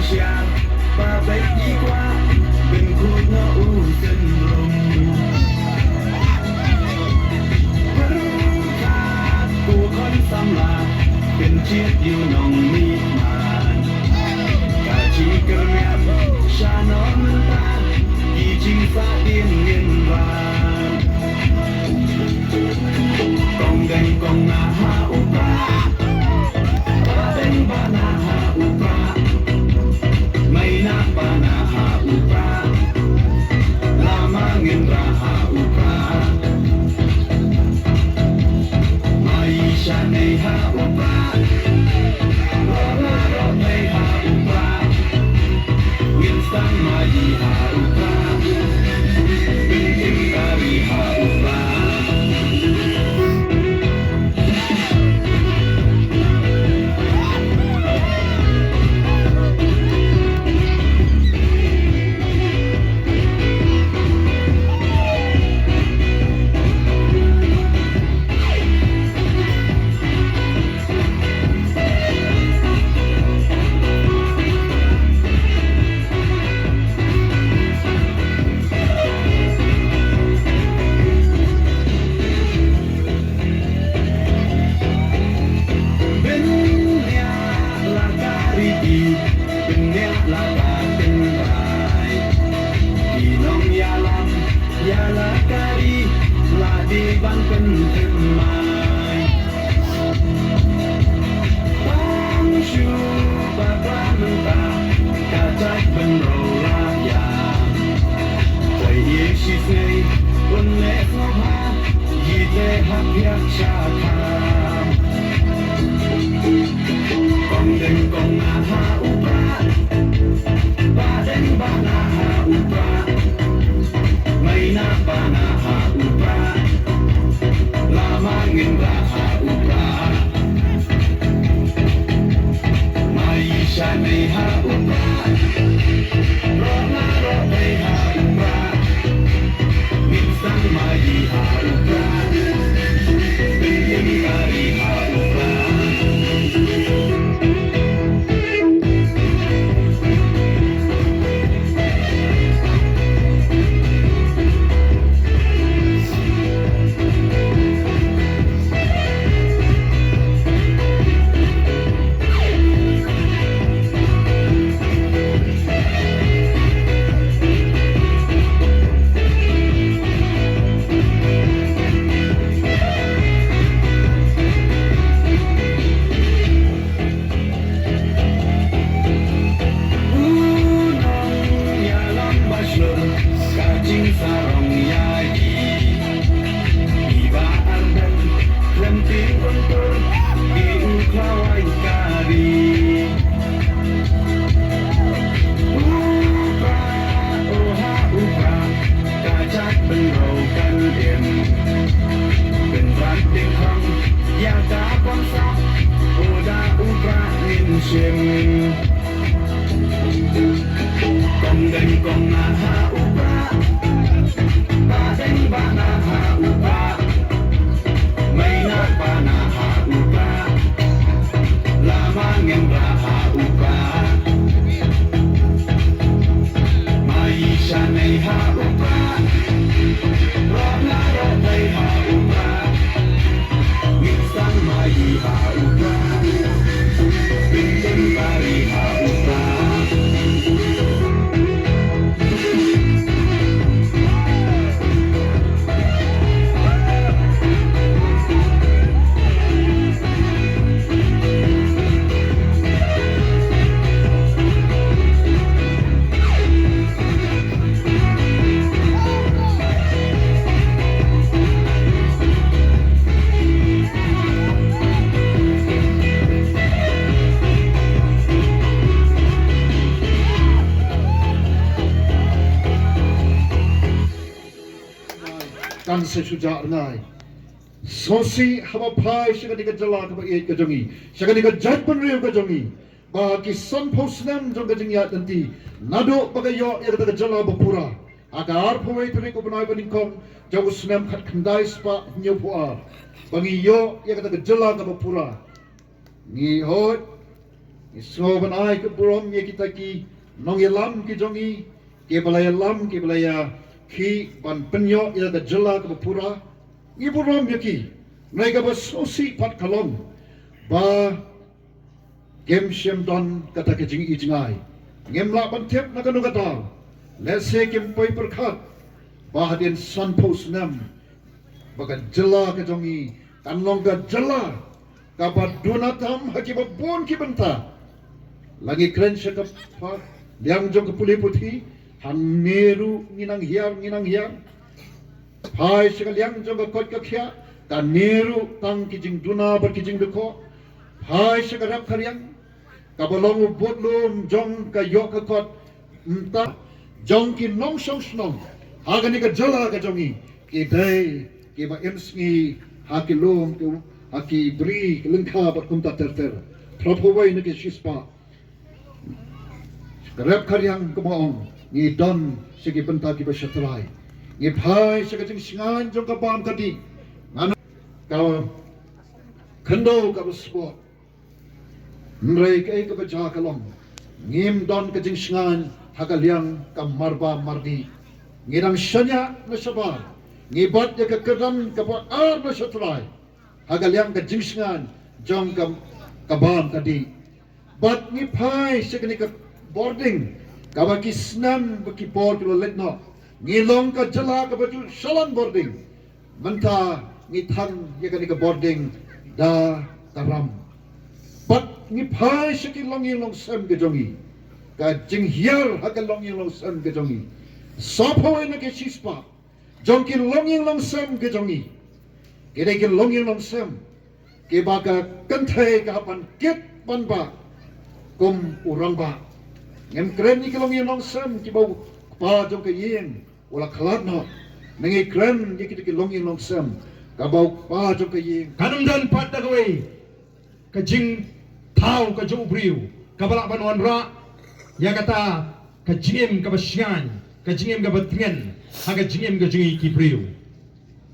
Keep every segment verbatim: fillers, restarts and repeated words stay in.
Shiar ba beit i kwah, pynkhooid noh u syndrom. Pyrkhat ko khon samla, pynjied ïa u nongmihman. Ka jingkyrmen sha noh mynta, ki jingsahdien ngin rah. Kong Deng kong nah ha u Prah, Bah Deng bah nah ha u Prah, Mei nah bah nah ha u Prah, Lama ngin rah ha u Prah, Mei sha Nei ha u Prah, Roh Nah Roh Tei ha u Prah, ngin sdang Mei ha u Prah, Pyntim Tari ha u Prah. Bniah la ka riti, bniah la ka tynrai. Ki nongïalam ïa la ka ri la dei ban pynthymmai. Tang shu bakla mynta ka jait bynriew la ïa. Poi ïa shisnei un leh sngewbha, ïa te hap ïa shakham. Kong Deng kong nah ha u Prah, Bah Deng bah nah ha u Prah, Mei nah bah nah ha u Prah, Lama ngin rah ha u Prah. Mei sha Nei ha u Prah, Roh Nah Roh Tei ha u Prah, ngin sdang Mei ha u Prah, Pyntim Tari ha u Prah. U nongïalam ba shlur, ka jingsarong ïa i. I Bah Ardent, khlem tieng kumtur, i u khlawait ka ri. U Prah, o ha u Prah, ka jait bynriew kan im. Pynrang ding hong, ïa ka bamsap, o da u Prah ngin shim. Kong Deng kong nah ha u Prah, Bah Deng bah nah ha u Prah, Mei nah bah nah ha u Prah, Lama ngin rah ha u Prah. Mei sha Nei ha u Prah, Roh Nah Roh Tei ha u Prah, ngin sdang Mei ha u Prah, Pyntim Tari ha u Prah. Kan sa shu jah rngai. Sngewsih haba phai sha kane ka jylla kaba ïeit ka jong ngi, sha kane ka jaitbynriew ka jong ngi, ba ki sanphew snem jong ka jingïaid lynti naduh ba ka ïoh ïa kata ka jylla ba pura ha ka arphew wei tarik u bnai ba nyngkong jong u snem khatkhyndai spah hynñiewphew ar, ba ngi ïoh ïa kata ka jylla kaba pura. Ngi hoid Sngew ban ai ka burom ïa kita ki nongïalam ki jong ngi, kiba la ïalam, kiba la ïa ki ban pynïoh ïa ka jylla kaba pura. Ngi burom ïa ki. Ngi kaba sngewsih pat ka long ba kim shym don kata ka jingi jingai. Ngim lah ban tip na kano ka daw. Lehse kim poi pyrkhat ba hadien sanphew snem ba ka jylla ka jong ngi kan long ka jylla kaba duna tam ha kiba bun ki bynta. La ngi kren sha ka pha liang jong ka pule puthi, hangne ruh ngi nang hiar, ngi nang hiar. Phai sha ka liang jong ka koit ka khiah, kane ruh tang ki jingduna bad ki jingdukho. Phai sha ka rep ka riang, kaba long u budlum jong ka ïoh ka kot, mynta jong ki nongshong shnong ha kane ka jylla ka jong ngi, ki dei kiba im sngi ha ki lum, ki, ha ki bri, ki lyngkha bad kumta ter ter. Phraphew wei na ki shispah. Ka rep ka riang kaba ong ngi don sha ki bynta kiba sha trai. Ngi phai sha ka jingsngaiñ jong ka bam ka dih. Ngan ka khyndew kaba spot. Hynrei kaei kaba jia ka long, ngim don ka jingsngaiñ ha ka liang ka marba mardi. Ngi dang shaniah na shabar, ngi bat ïa ka kyrdan kaba ar na shatrai ha ka liang ka jingsngaiñ jong ka, ka bam ka dih. Bad ngi phai sha kane ka bording kaba ki snem bad ki por ki la leit noh. Ngi long ka jylla kaba ju shalan bording. Mynta ngi thang ïa kane ka bording da ka ram. Bad ngi phai sha ki longïing longsem ka jong ngi. Ka jinghiar ha ka longïing longsem ka jong ngi. Sawphew wei na ki shispah jong ki longïing longsem ka jong ngi, ki dei ki longïing longsem kiba ka kynthei ka hap ban kit ban bah kum u rangbah. Ngim kren ïa ki longïing longsem kiba u kpa jong ka ïing u la khlad noh. Ngi kren ïa kita ki longïing longsem kaba u kpa jong ka ïing. Kan ym don pat da kawei ka jingthaw ka jong u briew kaba lah ban wanrah ïa kata ka jingim kaba shngaiñ, ka jingim kaba tngen ha ka jingim ka jong ngi ki briew.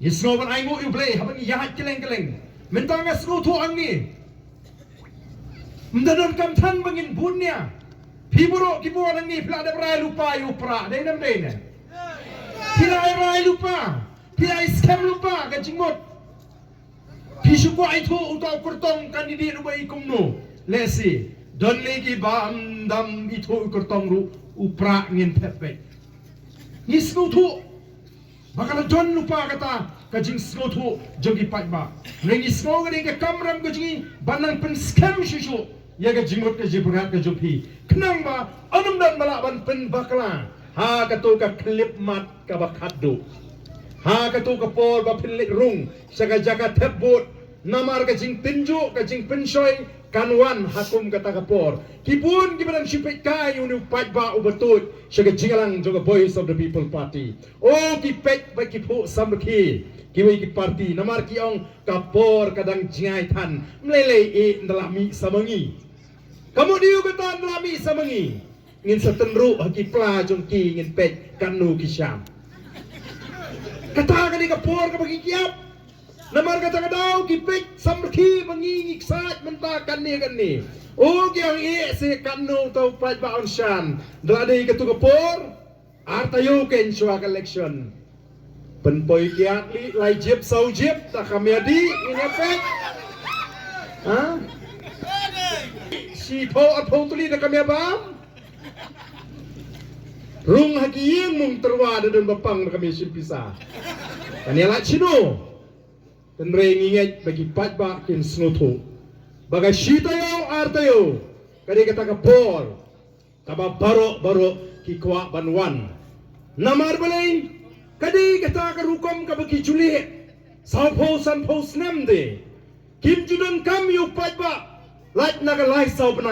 Ngi sngew ban ainguh ïa U Blei haba ngi ïaid kylleng kylleng. Mynta nga sngewthuh hangne, ym da donkam than ba ngin bun nia. Phi baroh kiba wan hangne phi la dep rai lypa ïa u prah, dei ne ym dei ne? Phi la rai lypa, phi la skhem lypa ka jingmut. Phi shu kwah ithuh uta u kyrtong candidate uba i kumno. Lehse don lei kiba ym dam ithuh u kyrtong ruh u prah ngin thep beit. Ngi sngewthuh ba ka la don lypa kata ka jingsngewthuh jong ki paidbah. Hynrei ngi sngew ka dei ka kamram ka jong ngi ban nang pynskhem shuh shuh ïa ka jingmut ka jingpyrkhat ka jong phi, khnang ba ym don ba lah ban pynbakla ha kato ka khyllipmat kaba khatduh. Ha kato ka por ba phin leit rung sha ka jaka thep vote, namar ka jingtynjuh ka jingpynshoi kan wan ha kum kata ka por. Ki bun kiba dang shu peit kai ïa une u paidbah uba tuid sha ka jingïalang jong ka Voice of the People Party. O ki peit bad ki phuh samrkhie kiwei ki party, namar ki ong ka por ka dang jngai than, ym lei lei eh ynda la mih sa ma ngi. Ka mut ïa kata ynda la mih sa ma ngi, ngin sa tynruh ha ki pla jong ki, ngin peit katno ki sham. Kata ka dei ka por kaba ki ïap. Namar kata ka daw ki peit samrkhie ba ngi ngi ksaid mynta katne katne. O ki ong eh se katno uta u paidbah un sham. Ynda la dei kato ka por, ar taïew kein shuwa ka election. Pynpoi kiad lei lai jip saw jip, ta kam ïa dih ngin ïa peit. Ha? Shiphew arphew tylli da kam ïa bam. Rung ha ki ïing mung tyrwa da don ba pang da kam ïa shim pisa. Kan ïa lait shino. Hynrei ngi ngeit ba ki paidbah kin sngewthuh ba ka shi taïew ar taïew ka dei kata ka por kaba baroh baroh ki kwah ban wan. Namar balei? Ka dei kata ka rukom kaba ki ju leh sawphew sanphew snem de. Kim ju donkam ïa u paidbah lait na ka lai saw bnai.